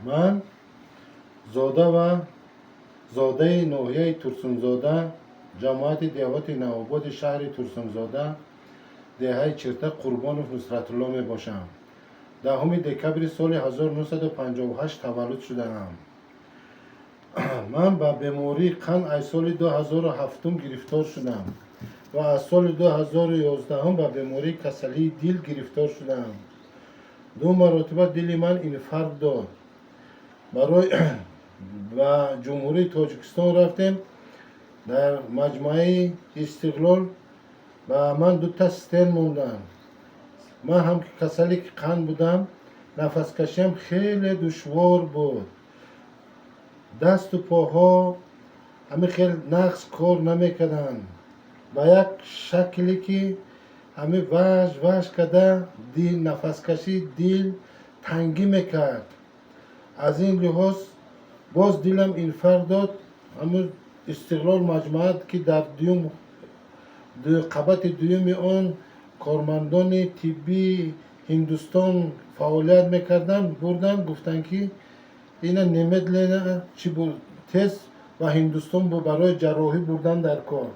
Ман зода ва зодаи ноҳияи Турсунзода, ҷамоати деҳоти Навободи шаҳри Турсунзода, деҳаи Чирта Қурбонов Нусратулло мебошам. 10 декабри соли 1958 таваллуд шудаам. Ман ба бемории қанд аз соли 2007 гирифтор шудам ва аз соли 2011 ба бемории касалии дил гирифтор шудаам. Ду маротиба дили ман инфаркт дод. Барои ба Ҷумҳурии Тоҷикистон рафтем, дар маҷмӯаи Истиқлол ба ман дута стент монданд. Ман ҳам ки касале ки қанд будам, нафаскашиам хеле душвор буд, дасту поҳо ҳамин хел нағз кор намекарданд, ба як шакле ки ҳамин важ важ карда, дил, нафаскашӣ, дил тангӣ мекард. Аз ин лиҳоз боз дилам инфаркт дод. Ҳамун Истиқлол маҷмӯа, ки дар дуюм қабати дуюми он кормандони тиббии Ҳиндустон фаъолият мекарданд, бурданд, гуфтанд, ки ина немедленно, чӣ буд, тез ба Ҳиндустон барои ҷарроҳӣ бурдан дар кор.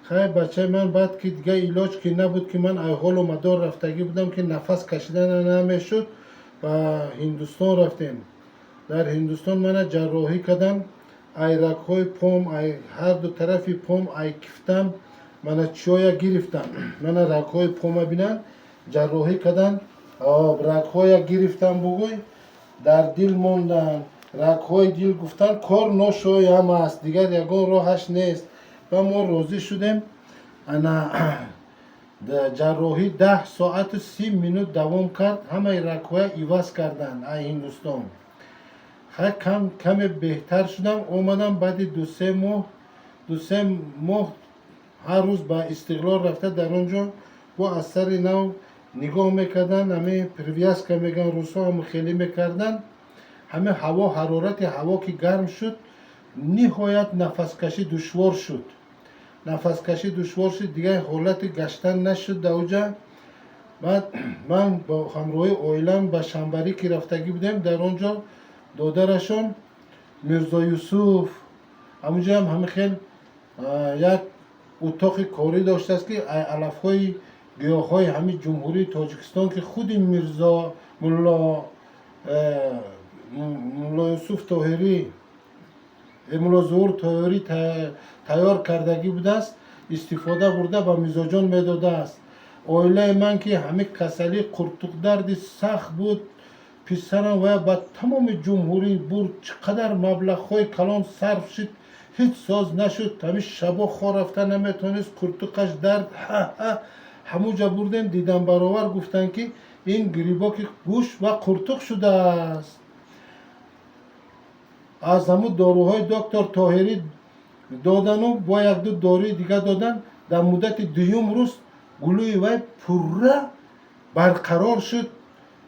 Хай, бачаи ман, баъд ки дига илоҷ ки набуд, ки ман айҳолу мадор рафтагӣ будам, ки нафас кашидан намешуд, ба Ҳиндустон рафтем. Дар Ҳиндустон мана ҷарроҳӣ кардам. Ай рагҳои пом, ай ҳарду тарафи пом, ай кифтам мана чиёя гирифтам. Мана рагҳои пома бинанд, ҷарроҳӣ карданд, рагҳоя гирифтам, бугӯй, дар дил монданд. Рагҳои дил, гуфтанд, кор ношоям аст, дигар ягон роҳаш нест ва мо розӣ шудем. Ана ҷарроҳӣ 10 соату 30 минут давом кард. Ҳамаи рагҳоя иваз карданд ай Ҳиндустон. Хай, каме беҳтар шудам, омадам. Баъди 2-се моҳ ҳар рӯз ба Истиқлол рафта, дар он ҷо бо аз сари нав нигоҳ мекарданд. Ҳамин привязка мегӯянд русҳо, ҳам хеле мекарданд. Ҳамин ҳаво, ҳарорати ҳаво ки гарм шуд, ниҳоят нафаскашӣ душвор шуд, нафаскашӣ душвор шуд, дигар ҳолати гаштан нашуд дар оҷа. Баъд ман бо ҳамроҳи оилам ба Шамбарӣ ки рафтагӣ будем, дар он ҷо додарашон Мирзо Юсуф ҳамунҷоам ҳамин хел як утоқи корӣ доштааст, ки алафҳои гиёҳҳои ҳамин Ҷумҳурии Тоҷикистон, ки худи Мирзо Мулло Юсуф Тоҳирӣ, Мулло Зуҳур Тоҳирӣ тайёр кардагӣ будааст, истифода бурда ба мизоҷон медодааст. Оилаи ман, ки ҳамин касалии қуртуқдарди сахт буд, писарам ва ба тамоми ҷумҳурӣ бурд, чӣ қадар маблағҳои калон сарф шуд, ҳеҷ соз нашуд. Ҳамин шабо хор рафта наметавонист, қуртуқаш дард. Ҳамуҷа бурдем, дидам, баровар гуфтанд, ки ин грибоки гӯшт ва қуртуқ шудааст. Аз ҳамун доруҳои доктор Тоҳирӣ додану бо якду доруи дига додан, дар муддати дуюм рӯз гулӯи вай пурра барқарор шуд,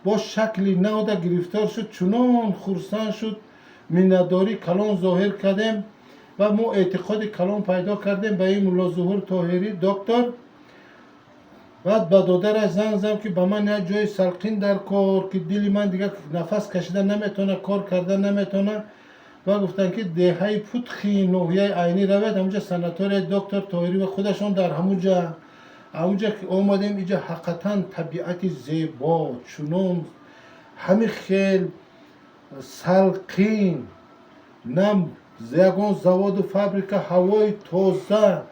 бо шакли навда гирифтор шуд. Чунон хурсанд шуд, миннатдорӣ калон зоҳир кардем ва мо эътиқоди калон пайдо кардем ба ин Мулло Зуҳур Тоҳирӣ доктор. Баъд ба додараш занг задам, ки ба ман як ҷои салқин дар кор, ки дили ман дигар нафас кашида наметавона, кор карда наметавона. Ва гуфтанд, ки деҳаи Путхи ноҳияи Айнӣ равед, ҳамунҷа санаторияи доктор Тоҳирӣ ва худашон дар ҳамунҷа. Ҳамунҷа ки омадем, иҷа ҳақиқатан табиати зебо, чунон ҳамин хел салқин, нам ягон заводу фабрика, ҳавои тоза.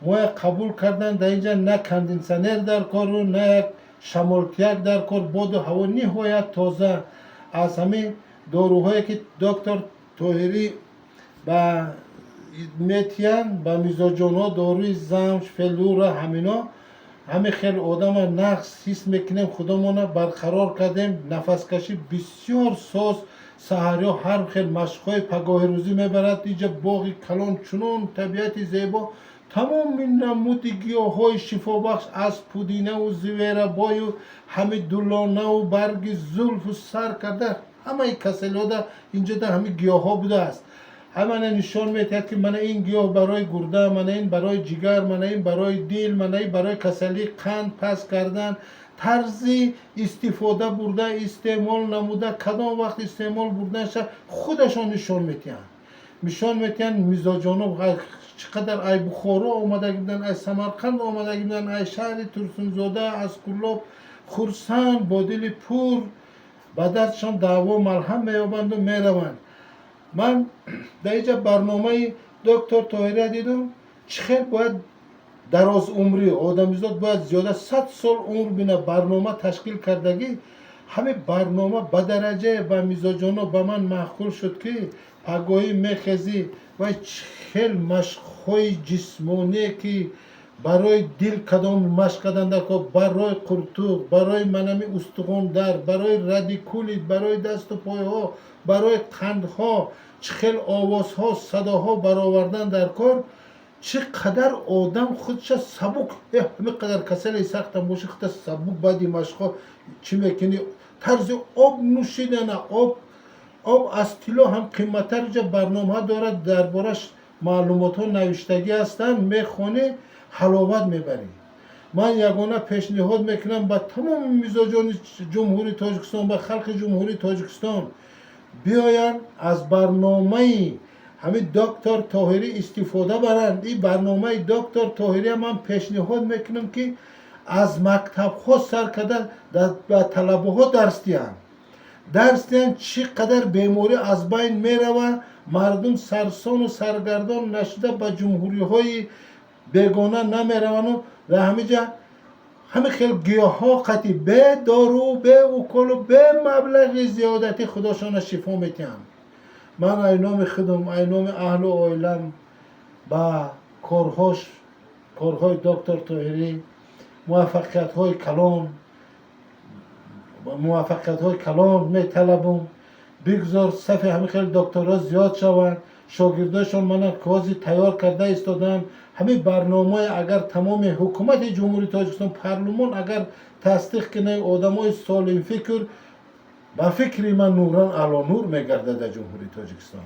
Моя қабул карданд. Дар инҷа на кондитсионер дар кору, на як шамолтияк дар кор, боду ҳаво ниҳоят тоза. Аз ҳамин доруҳое ки доктор Тоҳирӣ ба метиҳанд ба мизоҷонҳо, доруи замш, фелура, ҳамино, ҳамин хел одама нағз ҳис мекунем, худомона барқарор кардем, нафаскашӣ бисёр соз. Саҳарё ҳар хел машқҳои пагоҳирӯзӣ мебарад. Иҷа боғи калон, чунон табиати зебо, тамоми намуди гиёҳҳои шифобахш, аз пудинаву зверобою, ҳами дулонаву барги зулфу сар карда, ҳамаи касалиҳода инҷода ҳамин гиёҳҳо будааст. Ҳамана нишон медиҳад, ки мана ин гиёҳ барои гурда, мана ин барои ҷигар, мана ин барои дил, мана ин барои касалии қанд паст кардан. Тарзи истифода бурда, истеъмол намуда, кадом вақт истеъмол бурданаша худашон нишон метиҳанд, нишон метиҳанд. Мизоҷоно чӣ қадар ай Бухоро омадаги буданд, ай Самарқанд омадаги буданд, ай шаҳри Турсунзода, аз Куллоб хурсанд, бо дили пур ба дастшон даво, малҳам меёбанду мераванд. Ман дар инҷа барномаи доктор Тоҳира дидум, чӣ хел бояд дарозумрӣ, одамизод бояд зиёда 100 сол умр бина, барнома ташкил кардагӣ. Ҳамин барнома ба дараҷае ба мизоҷоно, ба ман маъқул шуд, ки пагоҳӣ мехезӣ вай чӣ хел машқҳои ҷисмоние, ки барои дил кадом машқ кардан дар кор, барои қуртуқ, барои манами устухондар, барои радикулит, барои дасту пойҳо, барои қандҳо чӣ хел овозҳо, садоҳо баровардан дар кор, чӣ қадар одам худша сабук, ҳамин қадар касале сахтам боши, худта сабук баъди машқҳо чӣ мекунӣ. Тарзи об нӯшидана, об аз тилло ҳам қиматтар, ҷа барномаҳо дорад, дар бораш маълумотҳо навиштагӣ ҳастанд, мехонӣ, ҳаловат мебарӣ. Ман ягона пешниҳод мекунам ба тамоми мизоҷони Ҷумҳурии Тоҷикистон, ба халқи Ҷумҳурии Тоҷикистон: биёянд, аз барномаи ҳамин доктор Тоҳирӣ истифода баранд. Ин барномаи доктор Тоҳирия ман пешниҳод мекунам, ки аз мактабҳо сар карда ба талабаҳо дарс диҳанд, дарс диҳанд, чӣ қадар беморӣ аз байн меравад, мардум сарсону саргардон нашуда ба ҷумҳуриҳои бегона намеравану дар ҳамин ҷа ҳамин хел гиёҳҳо қати бе дору, бе уколу, бе маблағи зиёдатӣ худошона шифо метиҳанд. Ман ай номи худам, ай номи аҳлу оилам ба корҳош, корҳои доктор Тоҳирӣ муваффақиятҳои калон, муваффақиятҳои калон металабум. Бигзор сафи ҳамин хел докторҳо зиёд шаванд, шогирдошон мана кози тайёр карда истоданд. Ҳамин барномаи агар тамоми ҳукумати Ҷумҳурии Тоҷикистон, парлумон агар тасдиқ кунад, одамои солимфикр, ба фикри ман, нуран ало нур мегардад дар Ҷумҳурии Тоҷикистон.